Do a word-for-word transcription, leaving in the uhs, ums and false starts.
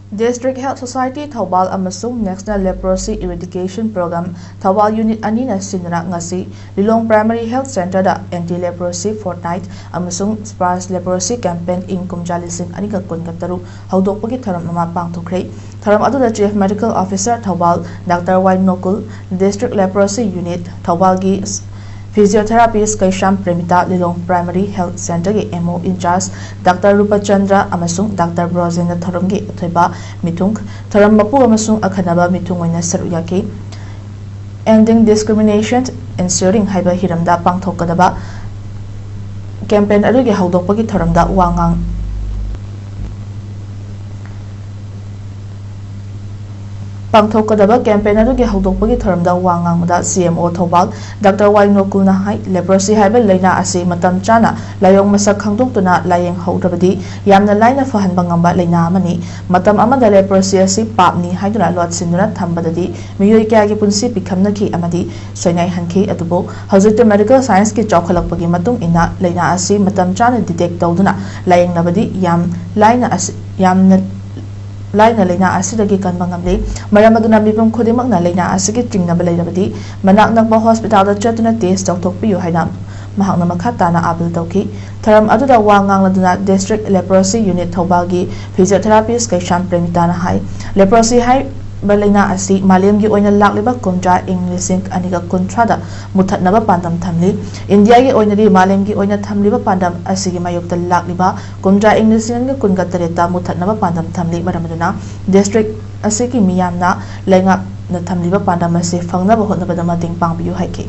District Health Society Thoubal ꯑꯃꯁꯨꯡ National Leprosy Eradication Program Thoubal unit ꯑꯅꯤꯅ ꯁꯤꯟꯗꯨꯅ ꯉꯁꯤ ꯂꯤꯂꯣꯡ Primary Health Centreꯗ Anti Leprosy Fortnight ꯑꯃꯁꯨꯡ Sparse Leprosy Campaign ꯏꯪ ꯀꯨꯝꯖꯥ ꯂꯤꯁꯤꯡ ꯑꯅꯤꯒ ꯀꯨꯟꯒ ꯇꯔꯨꯛ ꯍꯧꯗꯣꯛꯄꯒꯤ ꯊꯧꯔꯝ ꯑꯃ ꯄꯥꯡꯊꯣꯛꯈ꯭ꯔꯦ꯫ ꯊꯧꯔꯝ ꯑꯗꯨꯗ Chief Medical Officer ꯊꯧꯕꯥꯜ doctor Y Nokul, District Leprosy Unit ꯊꯧꯕꯥꯜꯒꯤ Physiotherapist Keisham Premita, Lilong Primary Health Centreꯒꯤ M O in charge doctor Rupachandra ꯑꯃꯁꯨꯡ ꯗꯥꯛꯇꯔ ꯕ꯭ꯔꯣꯖꯦꯟꯗ ꯊꯧꯔꯝꯒꯤ ꯑꯊꯣꯏꯕ ꯃꯤꯊꯨꯡ, ꯊꯧꯔꯝ ꯃꯄꯨ ꯑꯃꯁꯨꯡ ꯑꯈꯟꯅꯕ ꯃꯤꯊꯨꯡ ꯑꯣꯏꯅ ꯁꯔꯨꯛ ꯌꯥꯈꯤ꯫ Ending Discrimination, Ensuring ꯍꯥꯏꯕ ꯍꯤꯔꯝꯗ ꯄꯥꯡꯊꯣꯛꯀꯗꯕ campaign ꯑꯗꯨꯒꯤ ꯍꯧꯗꯣꯛꯄꯒꯤ ꯊꯧꯔꯝꯗ ꯋꯥ ꯉꯥꯡ-, ꯄꯥꯡꯊꯣꯛꯀꯗꯕ campaign ꯑꯗꯨꯒꯤ ꯍꯧꯗꯣꯛꯄꯒꯤ ꯊꯧꯔꯝꯗ ꯋꯥ ꯉꯥꯡꯕꯗ C M O ꯊꯧꯕꯥꯜ ꯗꯥꯛꯇꯔ ꯋꯥꯏ ꯅꯣꯀꯨꯜꯅ ꯍꯥꯏ, leprosy ꯍꯥꯏꯕ ꯂꯥꯏꯅꯥ ꯑꯁꯤ ꯃꯇꯝ ꯆꯥꯅ ꯂꯥꯏꯑꯣꯡ ꯃꯁꯛ ꯈꯪꯗꯣꯛꯇꯨꯅ ꯂꯥꯏꯌꯦꯡꯍꯧꯗ꯭ꯔꯕꯗꯤ ꯌꯥꯝꯅ ꯂꯥꯏꯅ ꯐꯍꯟꯕ ꯉꯝꯕ ꯂꯥꯏꯅꯥ ꯑꯃꯅꯤ꯫ ꯃꯇꯝ ꯑꯃꯗ leprosy ꯑꯁꯤ ꯄꯥꯞꯅꯤ ꯍꯥꯏꯗꯨꯅ ꯂꯣꯠꯁꯤꯟꯗꯨꯅ ꯊꯝꯕꯗꯗꯤ ꯃꯤꯑꯣꯏ ꯀꯌꯥꯒꯤ ꯄꯨꯟꯁꯤ ꯄꯤꯈꯝꯅꯈꯤ ꯑꯃꯗꯤ ꯁꯣꯏꯅꯥꯏꯍꯟꯈꯤ꯫ ꯑꯗꯨꯕꯨ ꯍꯧꯖꯤꯛꯇꯤ medical scienceꯀꯤ ꯆꯥꯎꯈꯠꯂꯛꯄꯒꯤ ꯃꯇꯨꯡ ꯏꯟꯅ ꯂꯥꯏꯅꯥ ꯑꯁꯤ ꯃꯇꯝ ꯆꯥꯅ detect ꯇꯧꯗꯨꯅ ꯂꯥꯌꯦꯡꯂꯕꯗꯤ ꯌꯥꯝ ꯂꯥꯏꯅ ꯑꯁꯤ, ꯌꯥꯝꯅ ꯂꯥꯏꯅ ꯂꯥꯏꯅꯥ ꯑꯁꯤꯗꯒꯤ ꯀꯟꯕ ꯉꯝꯂꯦ꯫ ꯃꯔꯝ ꯑꯗꯨꯅ ꯃꯤꯄꯨꯝ ꯈꯨꯗꯤꯡꯃꯛꯅ ꯂꯥꯏꯅꯥ ꯑꯁꯤꯒꯤ ꯆꯤꯡꯅꯕ ꯂꯩꯔꯕꯗꯤ ꯃꯅꯥꯛ ꯅꯛꯄ hospitalꯗ ꯆꯠꯇꯨꯅ test ꯇꯧꯊꯣꯛꯄꯤꯌꯨ ꯍꯥꯏꯅ ꯃꯍꯥꯛꯅ ꯃꯈꯥ ꯇꯥꯅ appeal ꯇꯧꯈꯤ꯫ ꯊꯧꯔꯝ ꯑꯗꯨꯗ ꯋꯥ ꯉꯥꯡꯂꯗꯨꯅ District Leprosy Unit ꯊꯧꯕꯥꯜꯒꯤ Physiotherapist ꯀꯩꯁꯥꯝ ꯄ꯭ꯔꯦꯃꯤꯇꯥꯅ ꯍꯥꯏ, leprosy ꯍꯥꯏꯕ ꯂꯥꯏꯅꯥ ꯑꯁꯤ ꯃꯥꯂꯦꯝꯒꯤ ꯑꯣꯏꯅ ꯂꯥꯛꯂꯤꯕ ꯀꯨꯝꯖꯥ ꯏꯪ ꯂꯤꯁꯤꯡ ꯑꯅꯤꯒ ꯀꯨꯟꯊ꯭ꯔꯥꯗ ꯃꯨꯊꯠꯅꯕ ꯄꯥꯟꯗꯝ ꯊꯝꯂꯤ꯫ ꯏꯟꯗꯤꯌꯥꯒꯤ ꯑꯣꯏꯅꯗꯤ ꯃꯥꯂꯦꯝꯒꯤ ꯑꯣꯏꯅ ꯊꯝꯂꯤꯕ ꯄꯥꯟꯗꯝ ꯑꯁꯤꯒꯤ ꯃꯥꯌꯣꯛꯇ ꯂꯥꯛꯂꯤꯕ ꯀꯨꯝꯖꯥ ꯏꯪ ꯂꯤꯁꯤꯡ ꯑꯅꯤꯒ ꯀꯨꯟꯒ ꯇꯔꯦꯠꯇ ꯃꯨꯊꯠꯅꯕ ꯄꯥꯟꯗꯝ ꯊꯝꯂꯤ꯫ ꯃꯔꯝ ꯑꯗꯨꯅ district ꯑꯁꯤꯒꯤ ꯃꯤꯌꯥꯝꯅ ꯂꯩꯉꯥꯛꯅ ꯊꯝꯂꯤꯕ ꯄꯥꯟꯗꯝ ꯑꯁꯤ ꯐꯪꯅꯕ ꯍꯣꯠꯅꯕꯗ ꯃꯇꯦꯡ ꯄꯥꯡꯕꯤꯌꯨ ꯍꯥꯏꯈꯤ꯫